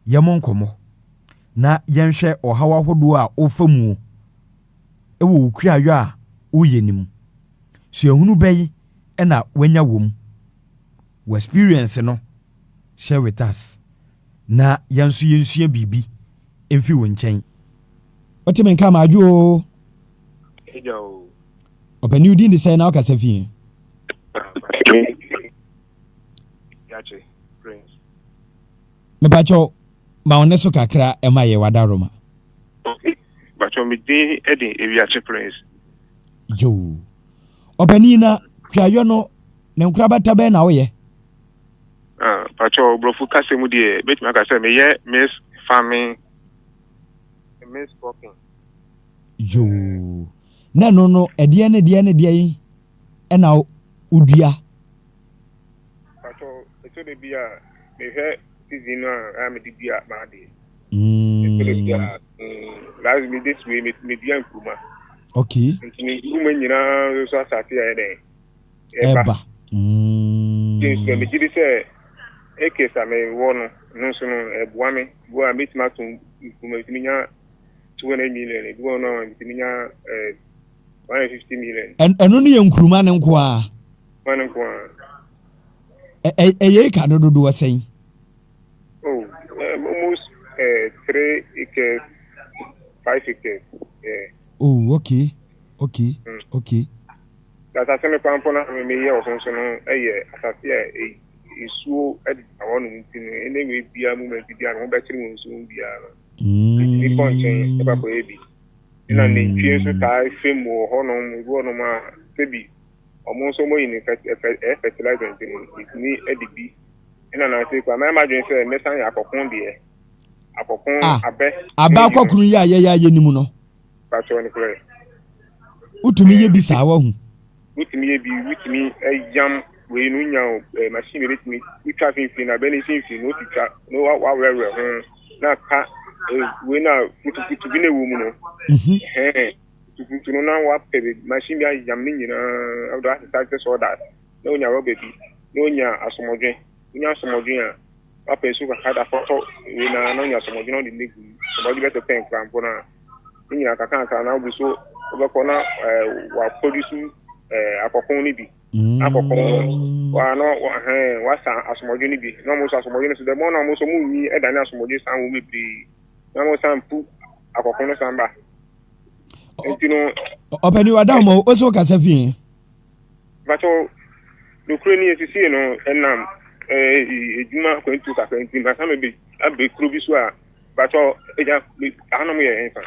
Yɛmmɔ nkɔmmɔ na yɛnhwɛ ɔhaw ahodoɔ a wofa mu wɔ wo kuayɔ a woyɛ no mu. Suahunu bɛn na woanya wɔ mu? Wo experience no, share with us na yɛn nso yɛnsua biribi mfi wo nkyɛn. Wote me nka maadwo o. Agya o. Ɔpani wo din de sɛn na wokasa fi he? Yakye Prince. Mepakyɛw ma wo ne so kakra ɛma yɛ wadaroma. Okay. Bakyɛw me din de Ewiakye Prince. Yoo. Ɔpanin na kuayɔ no ne nkorabata bɛn na woyɛ? Ah, pakyɛw borɔfo kasa mu deɛ mɛtumi aka sɛ meyɛ Miss Farming, Miss Cropping. Yoo. Na ɛno no ɛdeɛ ne deɛ ne deɛ yi ɛna wodua? Pakyɛw ɛtɔ da bi a mehwɛ season no a a mede dua m'adeɛ. Ɛtɔ da bi a last me this way medua nkuruma. Okay. Nti me nkuruma nyinaa nso asase ayɛ dɛn? Ɛba. Nti nso megye di sɛ acres a mewɔ no no nso no ɛboa me. Bi wɔ a mɛtumi ato nkuruma metumi nya 200 million, ebi wɔ no a metumi nya 150 million. Ɛno no yɛ nkuruma no nko ara? Nkuruma no nko ara. Ɛyɛ eka no dodoɔ sɛn? Oh, almost 3 acres, 5 acres. Yeah. Oh, okay, okay, okay. Asase no koraa mpo na meyɛ wɔ so nso no yɛ asase a nsuo deda hɔ nom nti no ɛne wei biara mu mɛnti biara no wobɛkyere wɔ nsuo mu biara no. Ɛtumi kɔ nkyɛn ɛba kɔyɛ bi. Ɛna nantwie nso taa fam wɔ hɔnom, ebi wɔ nom a sɛbi ɔmo nso ɔmo yi no ɛyɛ fertilizer nti no ɛtumi de bi. Ɛna nansa yi koraa mɛyɛ m'adwene sɛ mɛsan yɛ akɔko deɛ. Akɔko abɛ. Abɛ akɔkono yi a yɛyɛ a yɛnim no. Pakyɛw no korɛ. Wotumi yɛ bi saa wahu. Wotumi yɛ bi, wotumi yam wei no nya eh, machine bi betumi wotwa finfin na abɛ no finfin no wotwitwa na wawerɛwerɛ ho na ka eh, wei na futufutu bi na ɛwɔ mu no. Ɛhɛn futufutu no na wapɛ machine bi ayam ne nyinaa wode asesa te sɛ sawdust na onya rɔba bi na onya asomɔdwe wonya asomɔdwe a wapɛ nsu kakra da fɔtɔ wei na na onya asomɔdwe na ɔde ne gu mu asomɔdwe bɛsɛ pɛn kora mpo no a ne nyinaa kakrakra na ogu so wobɛkɔ na waproduce akɔko no bi akɔko no wa na hɛn wasa asomɔdwe no bi na ɔmo nso asomɔdwe no so dɛ mo na ɔmo nso ɔmo nyi ɛdane asomɔdwe san wɔ bebree na ɔmo san pu akɔko no san ba nti no. Ɔpɛni wada ɔmo o so kasa fi. Bàtɔ nokure ni esisi no ɛnam ɛɛ edwuma akwantu kakra nti masa mi bi abɛ kuro bi so a. Mpatsɔ egya hanom yɛ henfa?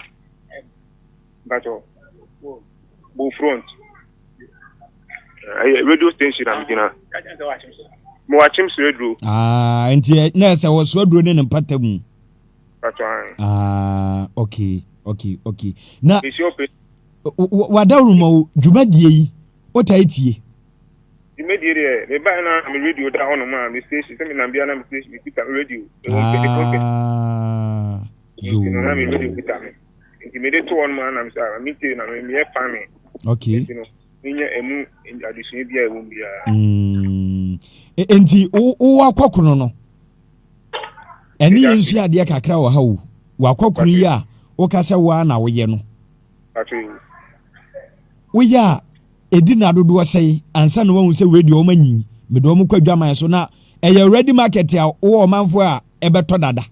Mpatsɔ Bo front. Ɛyɛ radio station na megyina. Mewɔ Akyem Suaduro. Ah, nti na ɛsɛ wɔ Suaduro ne ne mpata mu. Mpatsɔ ae. Ah, okay, okay, okay. Na wadawuruma o dwumadie yi wotaa tie? Dwumadie deɛ mebaeɛ na me radio da hɔnom a me station sɛ menam biara na me station mekuta me radio ɛwɔ mpanyinfoɔ mpɛ Ah, nti no na me radio yoo. kuta me nti mede to hɔnom a na me sɛ ah, metie na me meyɛ fa me Okay. nti no menya ɛmu adesua bi a ɛwɔ mu biara. Mm. Enti wo wo akɔkono no ɛne yɛn nsua adeɛ kakra wɔ ha o. Wakɔkono yi a woka sɛ wo ara na woyɛ no. Woyɛ a ɛdi nna dodoɔ sɛn ansa na woahu sɛ wei deɛ wɔn anyin, mede wɔn kɔ adwaman so na ɛyɛ ready market a wowɔ ɔmanfoɔ a ɛbɛtɔ dada?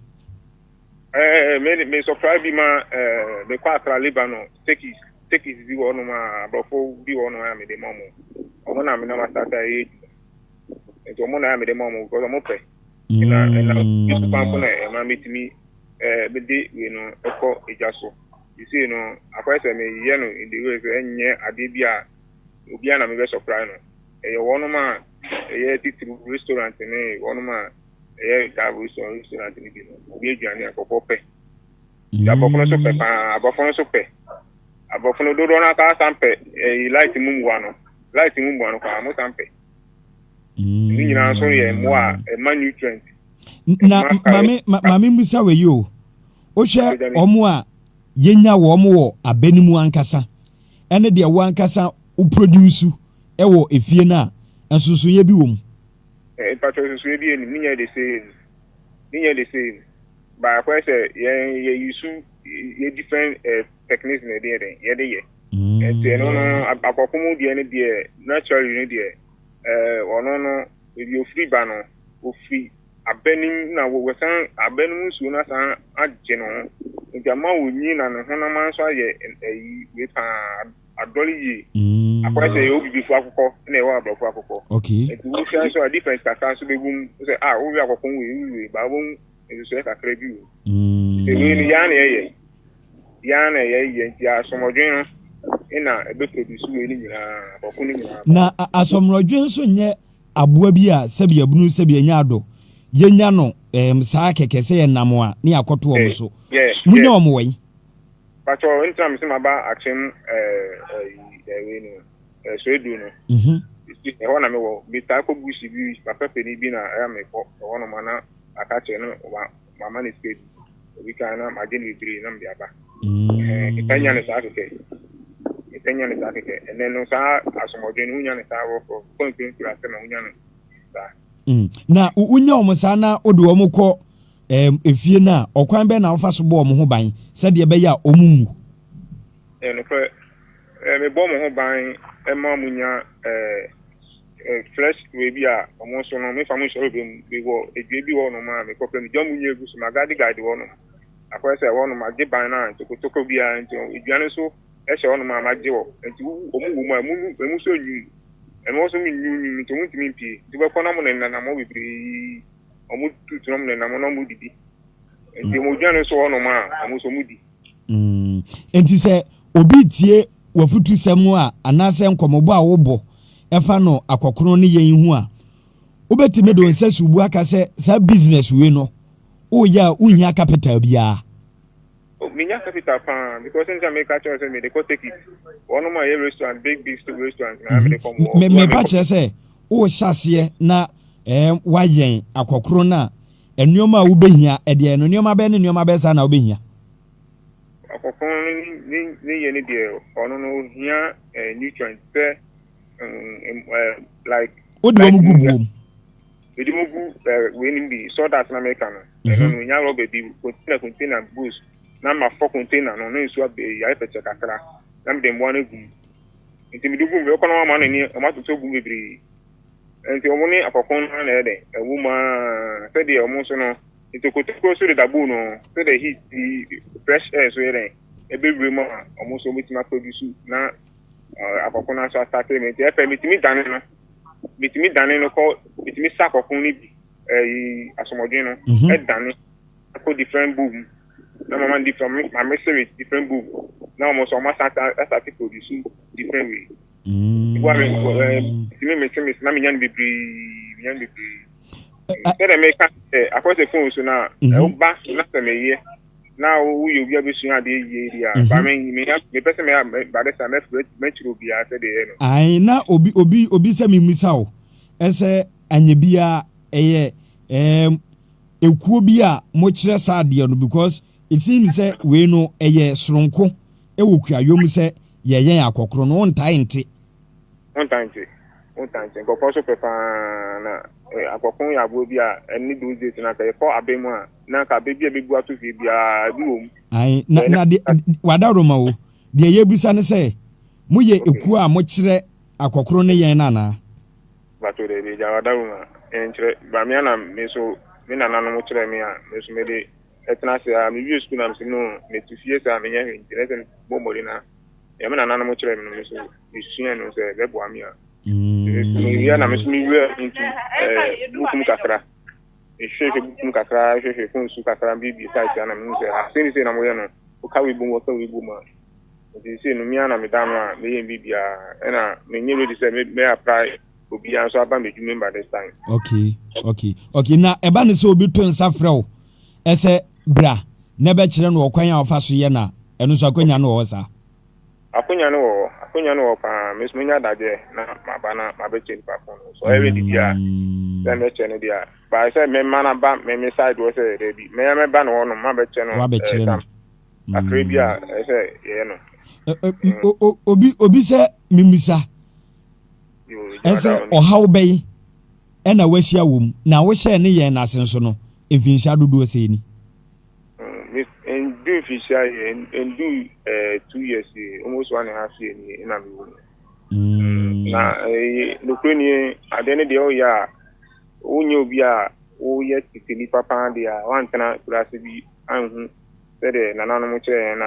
Ɛɛ me me surprise bi ma ɛɛ mekɔ Accra Lebanon Turkeys Turkeys bi wɔ hɔnom a aborɔfo bi wɔ hɔnom a mede ma wɔn wɔn na menam asase a ɛyɛ adwuma nti wɔn na mede ma wɔn because wɔn pɛ ɛna ɛna yesu kwan po na ɛma metumi ɛɛ mede wei no ɛkɔ egya so. Seesei no, akɔyɛ sɛ meyɛ no in the way sɛ ɛnyɛ adeɛ bi a obiara na mebɛ supply no. Ɛyɛ wɔnom a ɛyɛ titiriw restaurant ne wɔnom a ɛyɛ that restaurant restaurant no bi no, obi aduane a nkurɔfoɔ pɛ. Nti aborɔfo no nso pɛ paa, aborɔfo no nso pɛ. Aborɔfo no dodoɔ no ara san pɛ ɛyi light mu mmoa no, light mu mmoa no koraa wɔn san pɛ. Ne nyinaa nso yɛ mmoa a ɛma nutrient. Na maame maame mbisa wɔ yi o. Wohwɛ wɔn a yɛnya wɔn wɔ abɛ no mu ankasa ɛne deɛ wo ankasa wo produce wɔ efie no a, nsonsonoeɛ bi wɔ mu? Mpakyɛw nsonsonoeɛ bi nnim, ne nyɛ the same, ne nyɛ the same. Baako yɛ sɛ yɛn yɛ use yɛ different eh, techniques na yɛde yɛ dɛn yɛde yɛ. Nti ɛno no akɔko mu deɛ no deɛ naturally no deɛ ɛɛ ɔno no ebi ofiri ba no ofiri abɛ no mu na wɔsan abɛ no mu nsuo no asan agye ne ho nti ama onyi na ne honam nso ayɛ ɛyi wei paa adɔre yie. Akɔyɛ sɛ yɛwɔ bibifo akokɔ na yɛwɔ aborɔfo akokɔ. Okay. Nti wohwɛ nso a difference kakra nso bɛgu mu sɛ a wowe akɔkɔ wei wowe wei baa wɔn nsusuɛ kakra bi wɔ mu. Nti wei no yaa na yɛyɛ yaa na yɛyɛ nti asomɔdwen no na ɛbɛ produce wei no nyinaa akɔkɔ no nyinaa. Na asomɔdwen nso nyɛ aboa bi a sɛbi abunu sɛbi anya ado yɛnya no saa kɛkɛ sɛ yɛnam a ne yɛakɔto wɔn so. Munya wɔn wɔ yi? Pakyɛ nti na mese maba akyem ɛɛ wei no ɛɛ soedu no. Ɛhɔ na mewɔ metaa kɔ bush bi papa panin bi na ɛyɛ mekɔ ɛhɔ nom ana aka kyerɛ no wa mama ne sika bi obi kan na magye no bebree na mede aba. Ɛɛ metaa nya no saa kɛkɛ metaa nya no saa kɛkɛ ɛnɛ no saa asomɔdwe no wonya no saa wɔfɔ kɔ nkurenkure ase na wonya no saa. Na wonya wɔn saa na wode wɔn kɔ Ɛɛm, efie no a, ɔkwan bɛn na wofa so bɔ wɔn ho ban sɛdeɛ ɛbɛyɛ a wɔn nwu? Ɛyɛ nokorɛ, ɛɛ, mebɔ wɔn ho ban ma wɔnya, ɛɛ, ɛɛ, fresh wei bi a wɔn nso no, memfa wɔn nhyɛ rɔba mu. Mewɔ dua bi wɔ hɔnom a mekɔpɛ, medua mu nyɛ gu so, magaade guide hɔnom. Akɔyɛ sɛ hɔnom magye ban no a ntokotoko biara nti, dua no nso hyɛ hɔnom a magye hɔ. Nti wɔn wɔ mu a, emu, emu nso nwunu. Ɛmu nso nwunu nti wɔntumi mpue. Nti wobɛkɔ na wɔnenam hɔ bebree. wɔn tutu na wɔn nenam na wɔn didi nti wɔn dwane nso hɔ nom a wɔn nso wɔn di. Mm. Nti sɛ obi tie w'afutusɛm a anaasɛ nkɔmmɔbɔ a wobɔ ɛfa no akɔkono ne yɛn ho a wobɛtumi de wo nsa si wo bu aka sɛ saa business wei no woyɛ a wonhia capital biara. Oh, menya capital paa because nsa meka kyerɛ sɛ mede kɔ take it wɔnom a yɛ restaurant big big restaurant na mede kɔ mɔ. Mepa kyerɛ sɛ wohyɛ aseɛ na eh, woayɛn akɔkoro no a nneɛma a wobɛhia ɛdeɛ no nneɛma bɛyɛ ne nneɛma bɛyɛ saa na wobɛhia. Akɔkoro no ne ne yɛ ne deɛ ɔno no ohia eh, nutrient sɛ mm, eh, like. Wode wɔn gu buom. Mede mu gu eh, wei no bi sawdust na meka no mhm. ɛno no nya rɔba bi container container goes na mafɔ container no na nsuo abɛ ayɛ pɛkyɛ kakra na mede mmoa no agu mu nti mede gu mu ɛkɔ na wɔama no ani wɔn atoto gu mu bebree nti wɔn ne akɔkɔ no na ɛyɛ dɛ ɛwɔ mu aa sɛdeɛ wɔn nso no ntokotoko nso deda bowl no sɛdeɛ heat fresh air nso yɛ dɛ ɛbɛwura mu a wɔn nso wɔbɛtumi aproduce na akɔkɔ no nso asate mu nti ɛfɛ metumi dane no metumi dane no kɔ metumi sa kɔko no bi ɛyi asomɔdwe no mhm. ɛdane kɔ different bowl mu na mama no different maame se with different bowl na wɔn nso wɔn asate asate produce different way mm. ebu ame ɛɛ metumi mese mese na menya no bebree menya no bebree sɛdeɛ meka sɛ akɔsɛ phone so na mhm. ɛwoba na sɛ meyɛ na woyɛ obi a bɛsua adeɛ yie deɛ a, ba me menya mepɛ sɛ mɛ ba de sa mɛkyerɛ obiara sɛdeɛ ɛyɛ no. Ae na obi obi obi sɛ memmisa wo sɛ anyɛ biara ɛyɛ ɛɛm ekuo bi a mokyerɛ saa adeɛ no because it seems sɛ wei no ɛyɛ soronko ɛwɔ kuayɔ mu sɛ yɛyɛn akɔkoro no wontae nte. Wontaa nte. Wontaa nte. Nkɔkɔɔ nso pɛ paa na akɔko yɛ aboa bi a ɛne those days no anka yɛkɔ abɛ mu a na anka abɛ bi a ɛbɛbu ato fie biara ebi wɔ mu. Ae, na, na deɛ, wadaworoma o, deɛ yɛbisa ne sɛ, moyɛ ekuo a mokyerɛ akɔkoro ne yɛn no anaa? Bato daabi, agya wadaworoma, yɛnkyerɛ. Ba me ana me nso, me nananom kyerɛ me a, me nso mede ɛtena ase a, mewie sukuu na mese no, mete fie saa menyɛ hwee nti na sɛ mebɔ mmɔden na deɛ me nananom kyerɛ me no, me nso mesua no sɛ ɛbɛboa me a. Mewia na me nso mewura nti book mu kakra. Mehwehwɛ book mu kakra, hwehwɛ phone so kakra, biribi site a na mehu sɛ ah, sei ne sei na moyɛ no. Woka wei bom, wɔka wei bom a. Nti sei no, mea na meda no a meyɛ biribiara. Ɛna menyɛ ready sɛ mɛ apply obiara nso aba m'adwuma mu by this time. Okay, okay, okay. Na ɛba ne sɛ obi to nsa frɛ wo ɛsɛ bra na ɛbɛkyerɛ no ɔkwan a ɔfa so yɛ no a, ɛno nso akwanya no wɔ hɔ saa? Akonya no wɔ hɔ, akonya no wɔ hɔ paa. Me nso menya adagyeɛ na maba na mabɛkyɛ nipa ko no. Sɛ ɔyɛ ready deɛ a, sɛ mɛkyɛ no deɛ a. But sɛ mɛma no aba me me side hɔ sɛ daabi, mɛyɛ mɛba ne hɔnom mabɛkyɛ no Wabɛkyerɛ no. some kakra bi a ɛsɛ sɛ yɛyɛ no. Obi obi sɛ memmisa ɛsɛ ɔhaw bɛyi ɛna wahyia wɔ mu na wohyɛɛ ne yɛn n'ase nso no mfinhyia dodoɔ sɛn ni? Ndu mfinhyia yɛ ndu 2 years yi, almost 1.5 year ni na mi wɔ mu. Na nokorɛ nie, adeɛ no deɛ ɔyɛ a wonyɛ obi a woyɛ tete nipa paa deɛ a wantena kurase bi anhu sɛdeɛ nananom kyerɛ yɛn no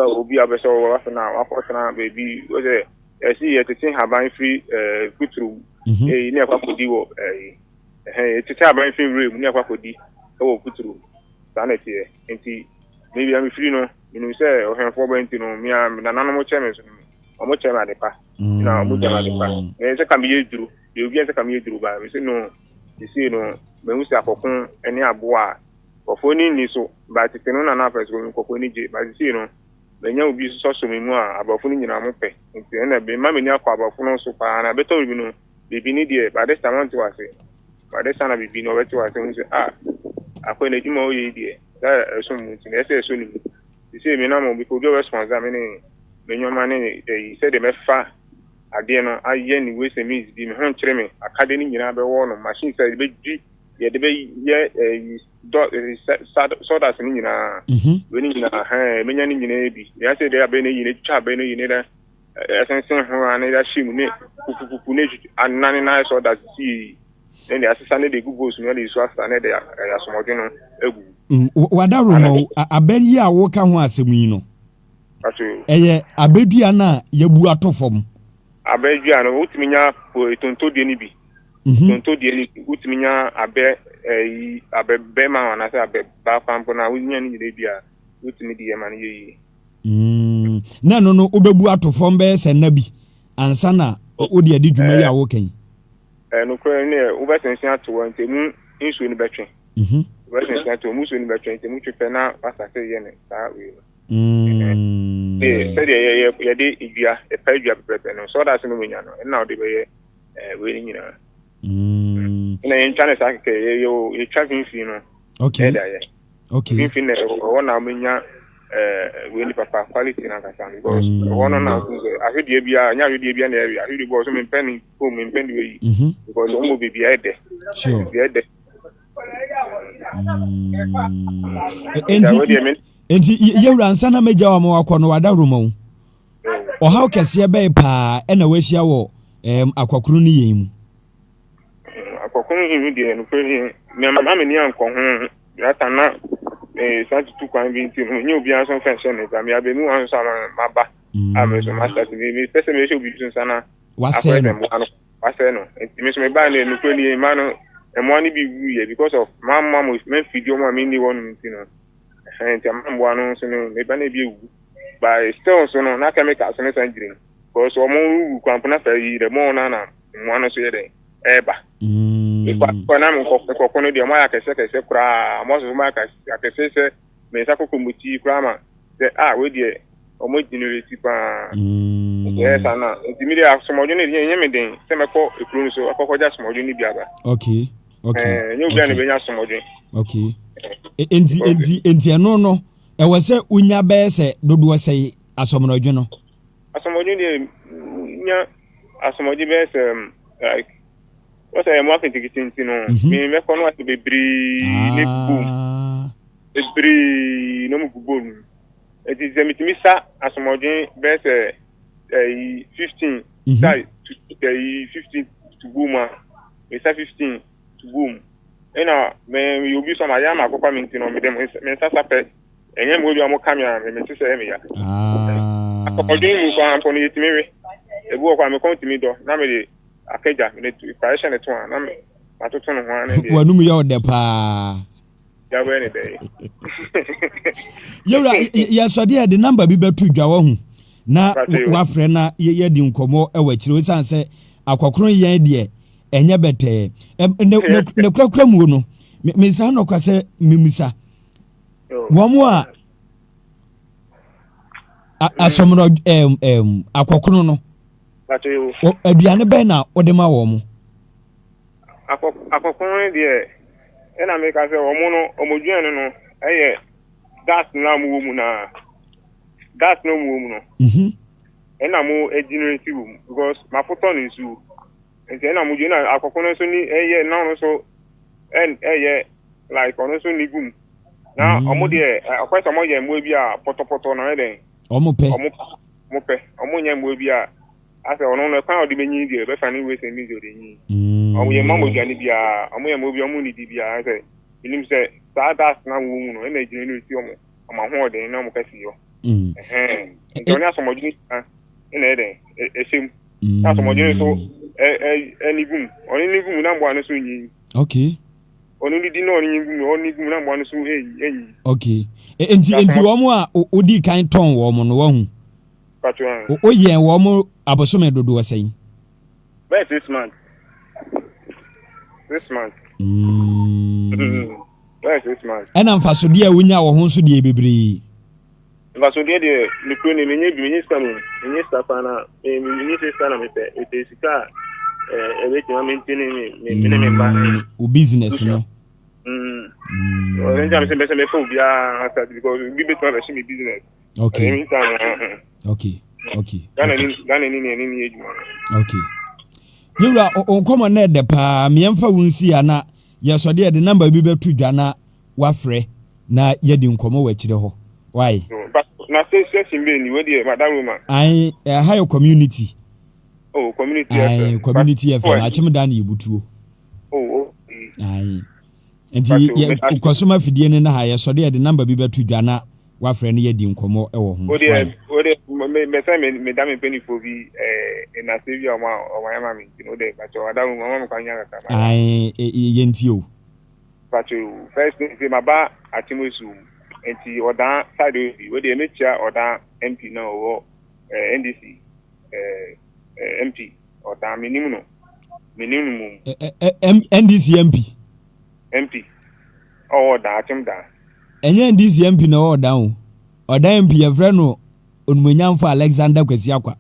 a, obi a bɛsɛ wɔwɔ afei na wakɔtena baabi sɛ yɛsi yɛtete haban firi futuro mu ne ɛkɔ akɔdi wɔ yɛtete haban firi nwura mu ne ɛkɔ akɔdi wɔ futuro mu. Saa na ɛteɛ. Nti mebi a mefiri no, menim sɛ ɔhwɛmfoɔ bɛ nti no, mea nananom kyerɛ me so no, ɔmo kyerɛ me ade pa na ɔmo gya me ade pa. Mɛ sɛ ka meyɛ duro deɛ, obi sɛ ka meyɛ duro ba me sɛ no sesie no, mahu sɛ akɔko ne aboa a nkurɔfoɔ ani nni so ba tete no na na afɛ so nkurɔfoɔ ani gye ba. Sesie no manya obi sosɔ so me mu a aborɔfo no nyinaa mo pɛ, nti ɛna mma m'ani akɔ aborɔfo no so paa na bɛtɔ biribi no biribi ne deɛ. By this time ɔnte wase, by this time na biribi no ɔbɛte wase ho sɛ ah, akɔ na adwuma ɔyɛ yi deɛ sɛ ɛsom mu, nti na ɛsɛ ɛsɔ ne mu. Sesie me nam obi obi a ɔbɛ sponsor me ne me nneɛma ne ɛyi sɛdeɛ mɛfa adeɛ no ayɛ ne ways and means bi me ho nkyerɛ me akadeɛ no nyinaa bɛwɔ no machine sɛ yɛde bɛdwi, yɛde bɛyɛ ɛyi dɔ sawdust no nyinaa. Wei no nyinaa hɛn menya no nyinaa bi yɛn sɛ deɛ abɛn no yi ne twa abɛn no yi ne dɛ ɛsensɛn ho a na yɛde ahyɛ mu ne pupupupu ne anane na ayɛ sawdust sie ne deɛ asesa ne de gu bowls mu na de nsuo asesa ne de asomɔdwe no agu. Wadaworo ma abɛn yi a woka ho asɛm yi no, ɛyɛ abɛdua no a yɛbu ato fam? Abɛdua no, wotumi nya tontodua no bi. Tontodua no bi, wotumi nya abɛ ɛyi abɛ bɛrima anaasɛ abɛ baa kwan na wonya no nyinaa bi a wotumi de yɛ ma no yɛ yie. Na ɛno no wobɛbu ato fam bɛyɛ sɛ nna bi ansa na wode adi dwuma yi a woka yi? Nokorɛ ne wobɛsensɛn ato hɔ nti emu nsuo no bɛtwe. Wobɛsensɛn ato hɔ, emu nsuo no bɛtwe nti emu twe pɛ na wasase yɛ no saa wei no. Sɛdeɛ yɛde dua yɛpa dua pɛpɛpɛ no, sawdust no menya no ɛna wode bɛyɛ wei no nyinaa. Ɛna yɛntwa no saa kɛkɛ, yɛtwa mfimfini no. Ɛde ayɛ. Mfimfini na ɛwɔ na wobɛnya wei ni papa quality na kasa, because ɛhɔ no na sɛ ahwedeɛ biara nyɛ ahwedeɛ biara na ɛwe ahwedeɛ bi wɔ so mempɛ ne ko mempɛ ne wei because wɔn mu biribi ayɛ dɛ. Biribi ayɛ dɛ. Nti yɛwura, nsa na mɛgya wa ma wakɔ no, wada roma wo ɔhaw kɛseɛ bɛyɛ paa ɛna wahyia wɔ akwakoro no yɛn mu? Akwakoro yi mu deɛ, nokorɛ ni, nneɛma ma m'ani ankɔ ho rata na san tutu kwan bi nti no nyɛ obiara nso mfa nhyɛ ne nsa. Me abɛmu wa nso a maba a me nso mastart me mepɛ sɛ mehyɛ obi nso nsa na wasɛe no. Mmoa no wasɛe no, nti me nso mebaa no, nokorɛ ni, mma no mmoa no bi wuyɛ because of mamma mo mamfidi ɔmo a menni hɔ nom nti no. Nti ama mmoa no nso no meba no ebi ewu, but still nso no na chemicals no san gyina mu because ɔmo wu kwampo na fɛ yi dɛ mo na na mmoa no nso yɛ dɛ ɛɛba. Ekɔ na nkɔkɔ no deɛ ɔmo ayɛ akɛse akɛse koraa, ɔmo asɔ ɔmo ayɛ akɛse sɛ me nsa kɔkɔ mu ti koraa ma sɛ a wei deɛ ɔmo generate paa. Nti ɛyɛ saa na nti mi deɛ asomɔdwe no deɛ ɛnyɛ mi den sɛ mɛkɔ ekuro no so akɔkɔgye asomɔdwe no bi aba. Okay. Ɛnyɛ obi a na ebenya asomɔdwe. Okay, nti ɛno no ɛwɔ sɛ wonya bɛyɛ sɛ dodoɔ sɛ asomɔdwe no? Asomɔdwe deɛ, nya asomɔdwe bɛyɛ sɛ like wɔsɛ ɛmo aketekete nti no mi mɛkɔ no ase bebree ne gugu bebree na ɔmo gu bowl mu, nti sɛ mitumi sa asomɔdwe bɛyɛ sɛ ɛyi 15 sa ɛyi 15 to bowl mu a, mesa 15 to bowl mu ɛna mɛ meyɛ obi so a ma yɛ ama akokɔ mi nti no mede me nsa sa pɛ, ɛnyɛ mo bi a mo ka mi a mɛ mɛ ti sɛ ɛyɛ mi ya. Asomɔdwe mu kwan mpo no yɛtumi we ebi wɔ kɔ a mekɔn tumi dɔ na mede akagya mede praeɛ hyɛ ne to a na matoto ne ho a ne deɛ. W'anum yɛ ɔdɛ paa. Yabɛ ne dɛ. Yɛwura, yɛsɔde yɛde namba bi bɛto dwa wɔ ho na wafrɛ na yɛdi nkɔmmɔ wɔ akyire, osiane sɛ akɔkoro yɛn deɛ ɛnyɛ bɛtɛɛ ne kurakura muo no. Mensa nɔkwa sɛ memisa wɔn a asɔmmerɛ akɔkono no, aduane bɛn na wode ma wɔn mo? Akɔkono no deɛ, ɛna meka sɛ wɔn no wɔn aduane no ɛyɛ gas na wɔn wɔ mu, na gas na wɔn wɔ mu no ɛna mo generate wɔ mu because mafotɔ no nsuo, nti ɛna mo dwe na akɔkono nso ni ɛyɛ na ɔno nso ɛyɛ like ɔno nso ni gum. Na ɔmo deɛ ɔkɔyɛ sɛ ɔmo yɛ mmoa bi a pɔtɔpɔtɔ na ɔyɛ dɛn. Ɔmo pɛ. Ɔmo ɔmo pɛ. Ɔmo nyɛ mmoa bi a asɛ ɔno no ɛkwan a ɔde bɛnyin deɛ ɛbɛfa ne ways and means ɔde nyin. Ɔmo yɛ mmoa mogya ne biara. Ɔmo yɛ mmoa bi a ɔmo nnidi biara sɛ menim sɛ saa dust na wɔ mu no ɛna egyina no esi ɔmo ɔmo ahoɔden na ɔmo kɛse yɔ. Ɛhɛn. Nti ɔne asɔmɔdwe no nyinaa ɛna ɛyɛ dɛn ɛhyɛ mu. Na asɔmɔdwe no nso ɛne gu mu. Ɔne ne gu mu na mmoa no nso nyin. Okay. Ɔno ne di na ɔne gu mu ɔne gu mu na mmoa no nso enyi. Okay. Nti nti wɔn a wodi kan tɔn wɔn no wahu. Woyɛn wɔn abosome dodoɔ sɛn? Bɛyɛ 6 months. 6 months. Bɛyɛ 6 months. Ɛna mfasodeɛ a wonya wɔ ho nso deɛ bebree. Mfasodeɛ deɛ mekuro ni menye bi, menye sika mu, menye sika paa na menye sɛ sika na mepɛ, mepɛ sika a ɛbɛtumi amɛntini me me ne me mma. Wo business no. Ɔno nti a mesɛ mɛsɛ mɛfa obiara start because obi bɛtumi abɛhyɛ me business. Okay. Ghana ni Ghana ni ne ɛne ne yɛ adwuma no. Okay. Yɛwura, nkɔmmɔ no ɛdɛ paa, mmeɛmfa wo nsi a na yɛsɔde yɛde number bi bɛto dwa na wafrɛ na yɛdi nkɔmmɔ wɔ akyire hɔ. Why? Na station bɛn ni wei deɛ, Madam Roma? Ayi, ɛha yɛ Community. Oh, Community FM. Ayi, Community FM. Akyem da na yɛbutuo. Oh, okay. Ayi. Nti yɛ kɔsɔm afidie no na ha yɛsɔde yɛde number bi bɛto dwa na wafrɛ no yɛdi nkɔmmɔ wɔ ho. O deɛ o deɛ mɛ sɛ mɛ mɛ da mi mpanyinfoɔ bi ɛnase bi a ɔmo ayɛ ma mi nti o deɛ bàtɛ Madam Roma ɔmo kwan nya kakra. Ayi, yɛntie o. Bàtɛ first thing sɛ ma ba Akyem-Esu nti ɔdan side bi o deɛ mekyia ɔdan MP na ɔwɔ NDC MP ɔdan, menim no, menim no mom. NDC MP? MP ɔwɔ ɔdan, Akyem dan. Ɛnyɛ NDC MP na ɔwɔ ɔdan o. Ɔdan MP yɛfrɛ no Onumonyamfo Alexander Kwasi Akwa,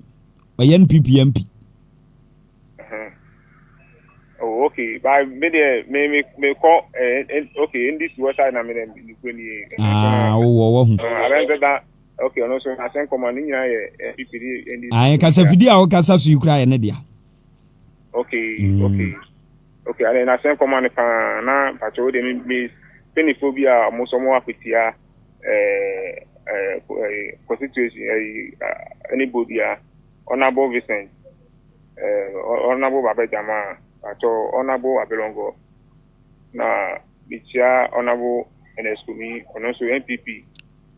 ɔyɛ NPP MP. Oh, okay, ba me deɛ me me me kɔ okay, NDC wɔ side na me dɛ me kuro nie. Aa, wowɔ wɔ ho. Abɛn da, okay, ɔno nso asɛn kɔma ne nyinaa yɛ NPP ne NDC. Ayi, kasafidie a wɔkasa so yi kura yɛ ne dea. Okay, ade na asɛn kɔma no paa na mpakyɛ wo de me me mpanyinfoɔ bi a ɔmo nso ɔmo akɔtia ɛɛ ɛɛ constituency ɛyi ɛne Bodua, Honourable Vincent, Honourable Baba Jama, mpakyɛ Honourable Abelongo, na mekyia Honourable Ernest Kumi, ɔno nso NPP,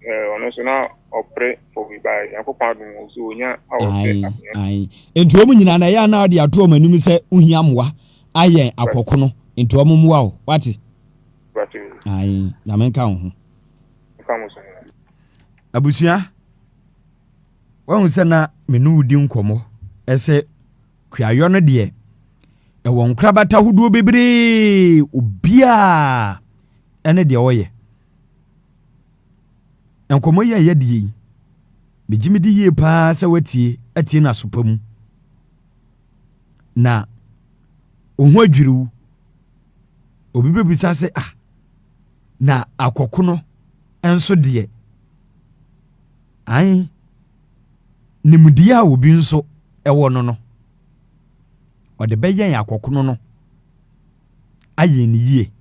ɔno nso na ɔpere for bi ba Nyankopɔn adum so onya a ɔpɛ akonnwa. Ayi, nti wɔn nyinaa na ɛyɛ ana ɔde ato wɔn anim sɛ ohia mmoa ayɛ akɔko no, nti wɔn mmoa o, wate? Ayi, Nyame nka wo ho. Nka mo so. Abusua, wahu sɛ na me ne wo di nkɔmmɔ ɛsɛ kuayɔ no deɛ ɛwɔ nkorabata ahodoɔ bebree, obiaa ɛne deɛ ɔyɛ. Nkɔmmɔ yi a yɛdeɛ yi, megye me di yie paa sɛ watie atie no asopa mu na wo ho adwiriw. Obi bɛbisa sɛ, ah, na akɔko no nso deɛ ae nimdeɛ a obi nso ɛwɔ no no ɔde bɛyɛn akɔkono no ayɛ ne yie.